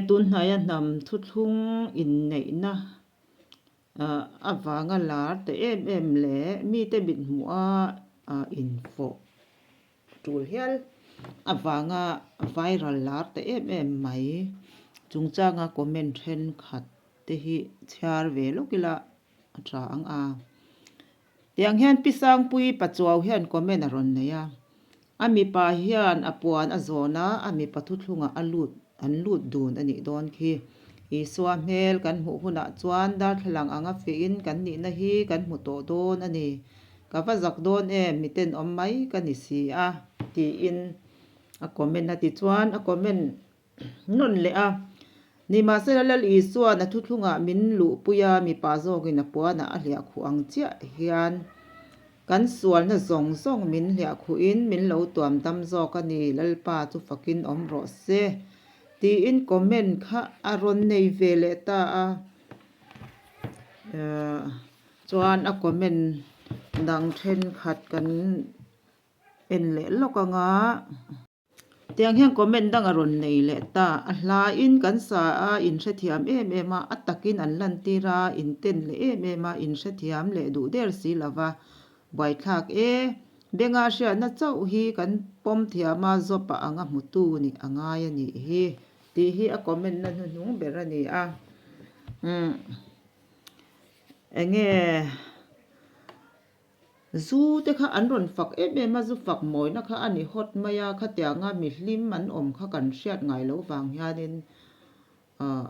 tun hnaia hnam thuthlung inneihna avanga lar ta em em leh mite mithmuha infawh tul hial avanga viral lar ta em em mai chungchanga comment thenkhat te hi chhiar ve lawk ila a tha ang a. Tiang hian Pi Sangpuii Pachuau hian comment a rawn nei a, a mipa hian a puan a zawn a, a mipa thuthlungah a lut an lut dun a nih dawn khi. Isua hmel kan hmuh hunah chuan darthlalang anga fiahin kan nihna hi kan hmu tawh dawn a ni. Ka va zak dawn em, miten awm mai ka ni si a, tiin a comment a. Tichuan a comment nawn leh a. Nimahsela Lal Isua'n a thuthlungah min luhpui a, mipa zawkin a puanah a hliah khuh ang chiah hian kan sualna zawng zawng min hliah khuhin min lo tuam dam zawk a ni, Lalpa chu fakin awm rawh se, tiin comment kha a rawn nei ve leh ta a. Chuan a comment dang thenkhat kan en leh lawk ang a. Tiang hian comment dang a rawn nei leh ta. A hla in kan sa a, in hrethiam em em a, a takin an lantir a, in ten leh em em a, in hrethiam leh duh der si lo va, buaithlak e. Benga hriatna chauh hi kan pawm thiam a, zawpa anga hmutu nih a ngai a nih hi tih hi a comment na hnuhnung ber a ni a. Umm enge. Zu te kha an rawn fak em em a, zu fak mawina kha a ni hawt mai a, khatianga mihlim an awm kha kan hriat ngai loh vang hianin ah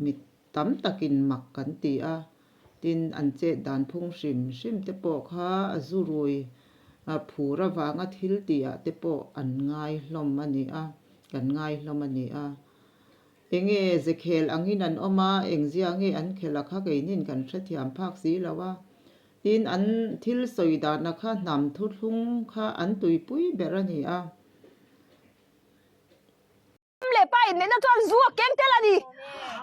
mi tam takin mak kan ti a, tin an chet dan phung hrim hrim te pawh kha a zu rui phur avanga thil tih ah te pawh an ngai hlawm a ni a, kan ngai hlawm a ni a. Enge zekhel angin an awm a, engzia nge an khelh a kha keinin kan hrethiam phak si lo a. Tin, an thil sawi dahna kha hnam thuthlung kha an tuipui ber a ni a. Ram leh Pa inneihna chuan zu a keng tel a ni.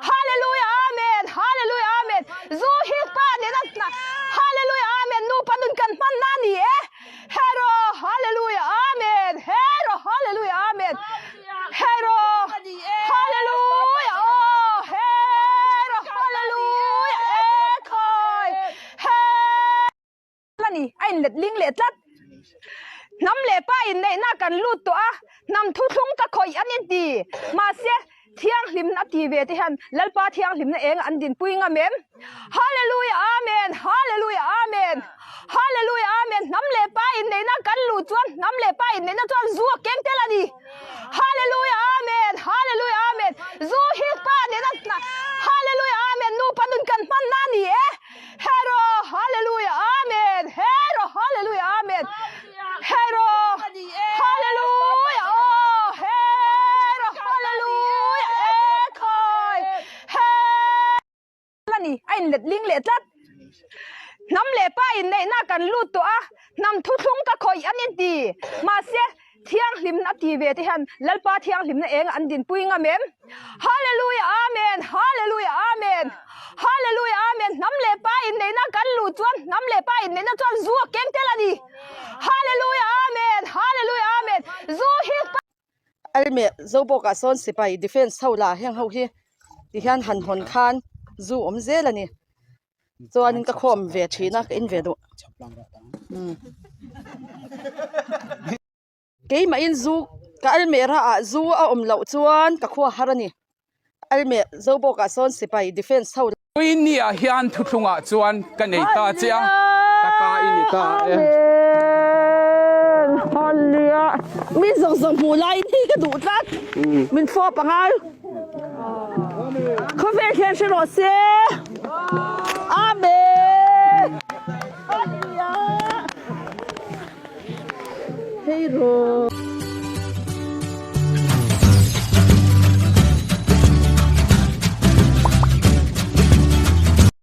Hallelujah Amen Hallelujah Amen Zu hi Pa nena Hallelujah Amen Nupa nun kan hmanna a ni e Hero Hallelujah Amen Hero Hallelujah Amen Hero Hallelujah Aw Hero Hallelujah Ekhai He a ni a inlet ling leh tlat hnam leh pa inneihna kan lut tawh a hnam thuthlung ka khawih an inti mahse thianghlimna a ti ve te hian Lalpa thianghlimna eng an dinpui ngam em Hallelujah Amen Hallelujah Amen Hallelujah Amen hnam leh pa inneihna kan luh chuan hnam leh pa inneihna chuan zu a keng tel a ni Hallelujah Amen Hallelujah Amen Zu hi pa nena Hallelujah Amen nupa nun kan hmanna a ni e Hero Hallelujah Amen Hero Hallelujah Amen Hero Hallelujah Aw Hero Hallelujah Ekhai He a ni a inlet ling leh tlat hnam leh pa inneihna kan lut tawh a hnam thuthlung ka khawih an inti mahse Thianghlimna a ti ve te hian Lalpa thianghlimna eng an dinpui ngam em? Hallelujah Amen Hallelujah Amen Hallelujah Amen Hnam leh Pa inneihna kan luh chuan hnam leh Pa inneihna chuan zu a keng tel a ni Hallelujah Amen Hallelujah Amen Zu hi Pa Almeh Zobawkah sawn sipai defence ho lah heng ho hi tihian han hawn khan zu awm zel a ni. Chuanin ka khawm ve thin a ka in ve duh keimahin zu ka almera ah zu a awm loh chuan ka khua har a ni almeh zobawkah sawn sipai defence ho Ni ah hian thuthlungah chuan ka nei ta che a, ka ta i ni ta e. Amen. Mi zawng zawng hmuh laiin hi ka duh tlat. Min fawp angai. Khawvel hian hre rawh se. Amen. Hallelujah. Hei rawh.